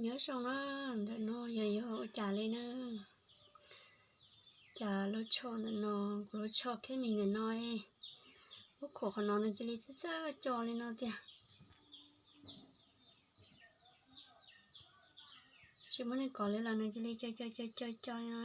Nyob zoo na, ntawm no yog yog ua cas li na? Cas lub tsho ntawm no, kuv lub tsho khab mis ntawm no, lub khuam qhov no nws cia li txawj txawj co li no tiag. Tsis muaj neeg kov li los nws cia li co co co co co li no.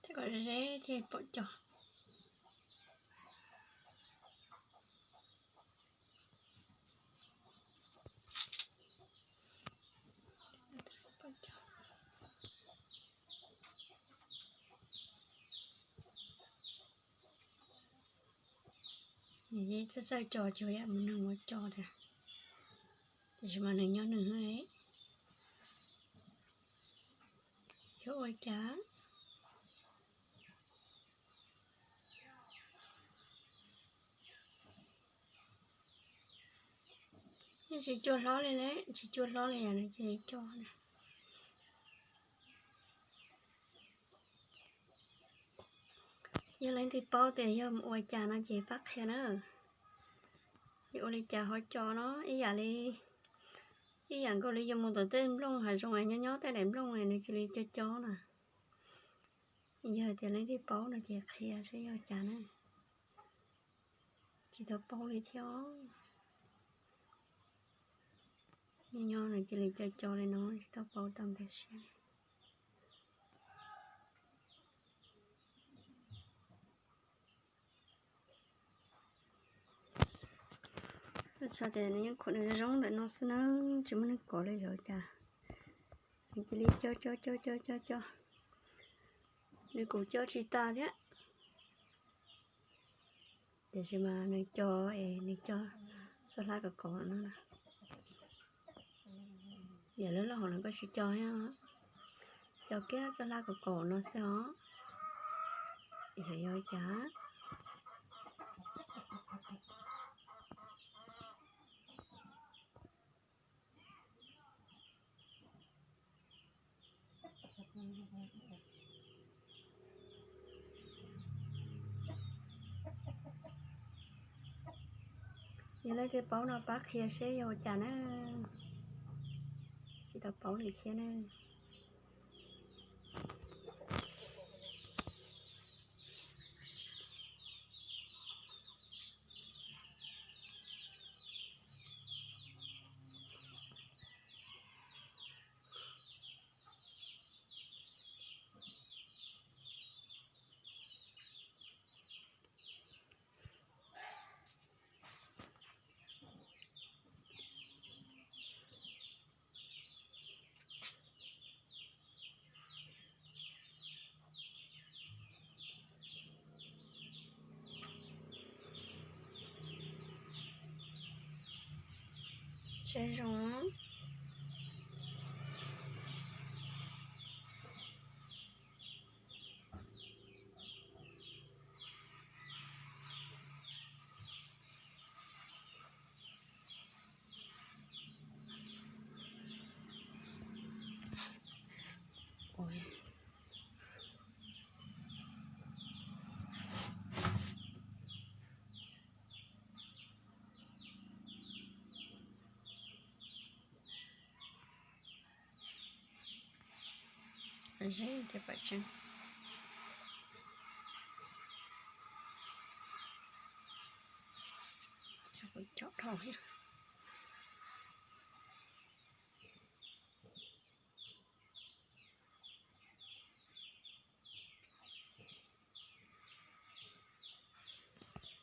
Thiab kom ze thiaj pom co. Nws yeej txawj txawj co, tsis ua yam mus nws mus co tiag, tiam sis mas nws nyob nws. Yuav ua cas? Yeej tsis cua hlob li lawm, tsis cua hlob li yam nws cia li co na. Yog leej twg paub tias yog mus ua cas no ces pab qhia na. Yog ua li cas ho co no ib yam li, ib yam nkaus li yus mus tom tej nplooj hav zoov nyob nyob tej daim nplooj nws cia li co co na. Yog tias leej twg paub no ces qhia saib yog cas na. Tsis tau paub li thiab. Nyob nyob nws cia li co co li no tsis tau paub tau nkag siab. Xav tias nws yeej khuam nws zoo ntawm no xwb na, tsis muaj neeg kov li yog cas. Nws cia li co co co co co co. Nws kuj co tsis tas thiab. Tiam sis mas nws co es nws co txoj hlab kaum kaum no na. Yam lub lub hauv no koj tsis co, co kiag txoj hlab kaum kaum no xwb os. Yog yog cas. Yog leej twg paub no pab qhia seb yog ua cas na. Tsis tau paub li thiab na. Saib zoo. Ze thiab pam tseeb. Cov dhau thiab.